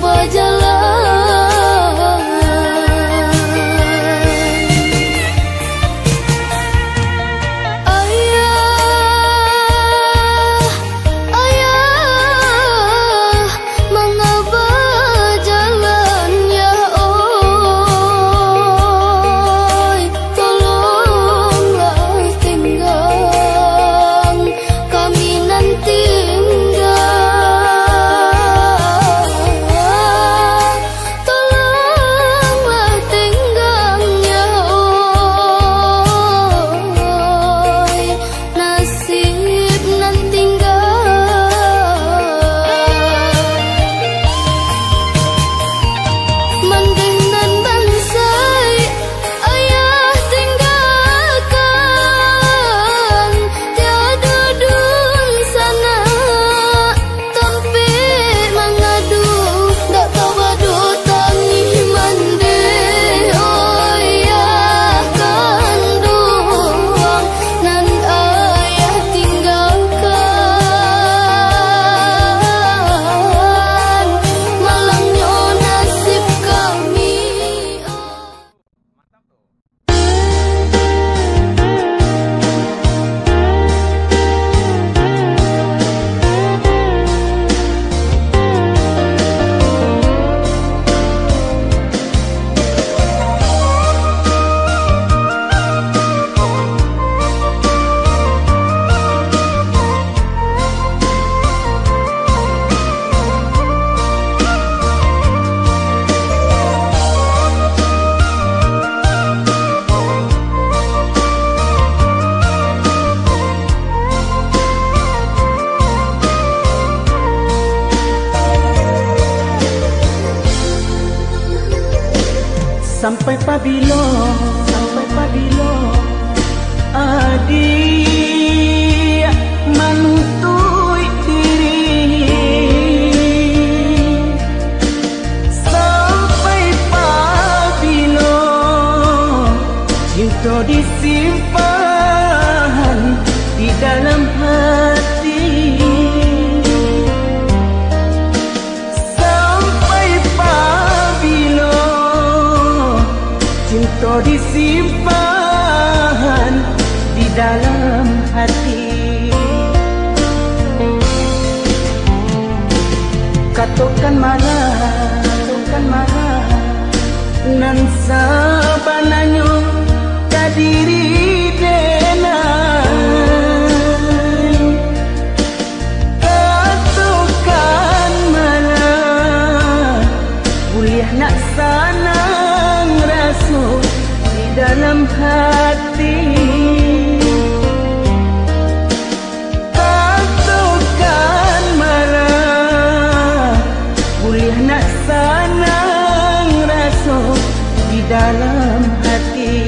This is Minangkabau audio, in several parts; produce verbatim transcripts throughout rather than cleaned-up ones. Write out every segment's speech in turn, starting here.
bajalan. Ayah, ayah, manga bajalan, Yah, oi, tolonglah tinggang kami nan tingga. Tolonglah tinggang, Yah, oi, nasib nan tingga. Mandeh nan bansaik Ayah tinggakan, tiado dunsanak tampek mangadu, dak tau bado tangih mandeh, oh, Yah kanduang nan Ayah tinggakan, malangnyo nasib kami, oh. Sampai pabilo, sampai pabilo, adiak manuntuik diri? Sampai pabilo cinto disimpan di dalam hati? Sampai pabilo cinto disimpan di dalam hati? Katokan malah, katokan malah, nan sabananyo ka diri denai. Katokan malah, buliah nak sanang raso di dalam hati. Katokan malah, buliah nak sanang raso di dalam hati.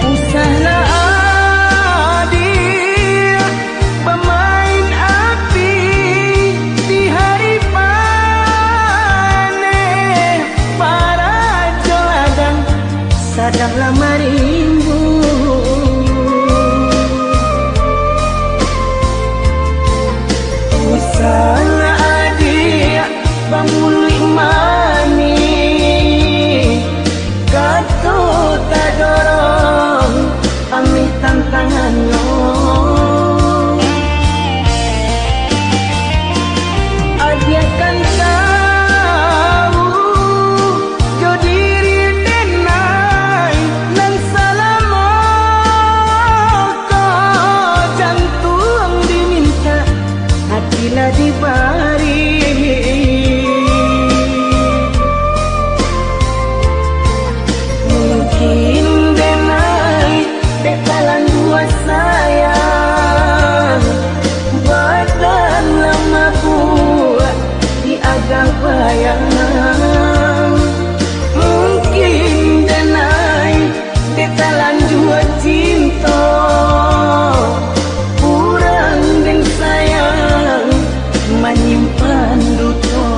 Usahlah adiak bamain api di hari paneh, barajo ladang sadang lah marimbuak. Usahlah adiak bamuluik manih, kato tadorong ameh tantangannyo. Adiak kan tau jo diri denai, nan salamo ko jantuang dimintak, hati lah dibari. Mungkin denai dek talanjua sayang, badan lah mabuak di agang bayang. Mungkin denai dek talanjua cinto, urang den sayang manyimpan duto.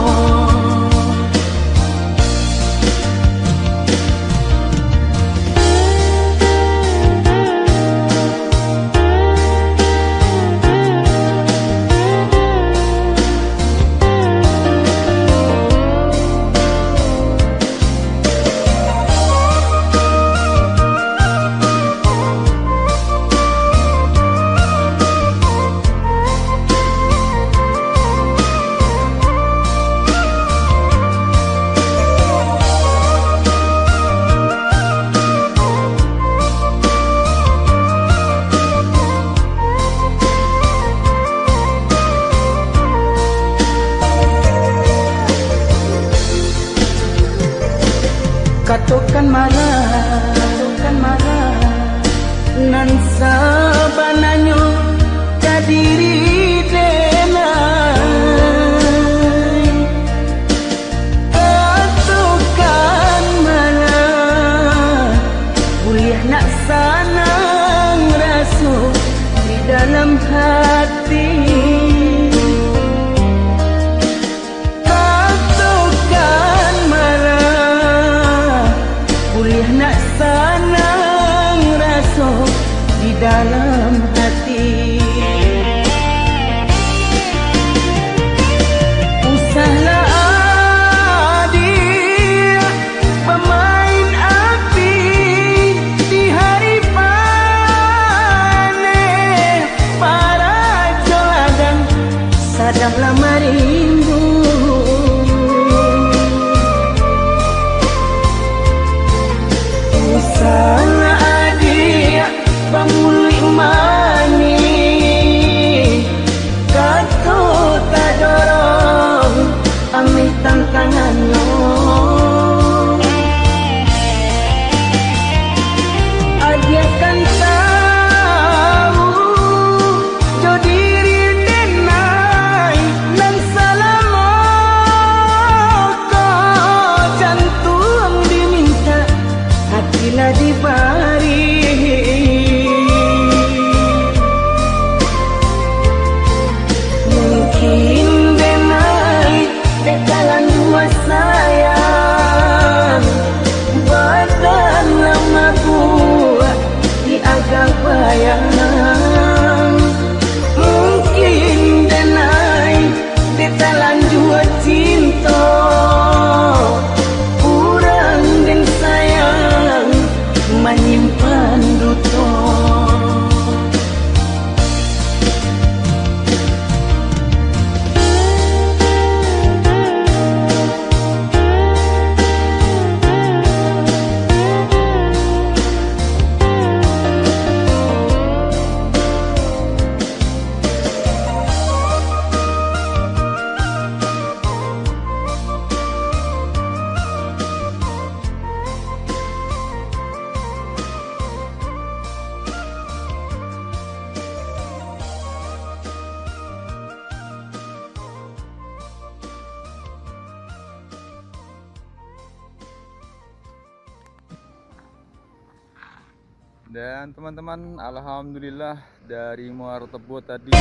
Malah, bukan malah. Nan sabananyo ka diri denai. Katokan malah, buliah nak sanang raso di dalam hati. Katokan malah, buliah nak sanang raso di dalam hati. Usahlah adiak bamain api di hari paneh, parajo ladang sadang lah marimbuak. Usahlah adiak bamuluik manih, kato tadorong ameh tantangannyo. Adiak kan tahu, jo diri denai nan salamo ko, jantuang dimintak, hati lah dibari. Mungkin denai dek talanjua sayang, badan lah mabuak di agak bayang. Mungkin denai dek talanjua cinto, urang den sayang manyimpan duto. Dan teman-teman, alhamdulillah, dari Muaro Tebo tadi.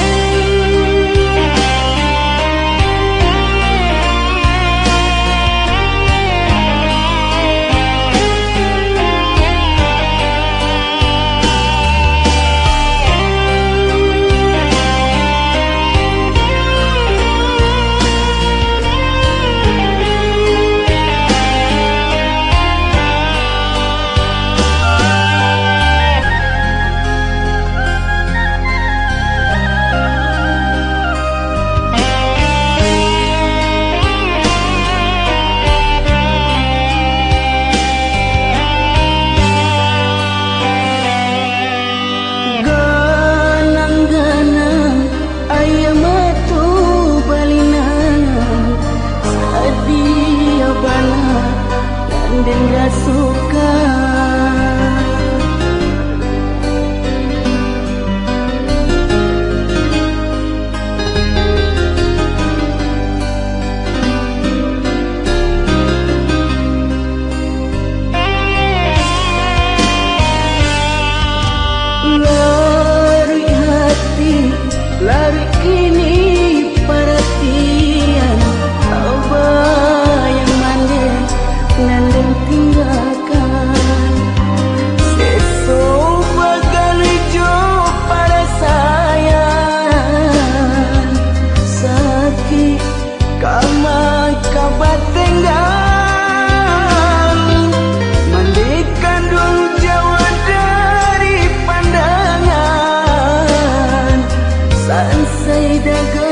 Ganang-ganang aia mato balinang, sadiah bana nan den rasokan. Laruik hati, laruik kini paratian, abayang mandeh nan den tinggakan. Seso bagaleh jo parasaian, sakik ka maka batenggang, mandeh kanduang jauah dari pandangan, sansai dagai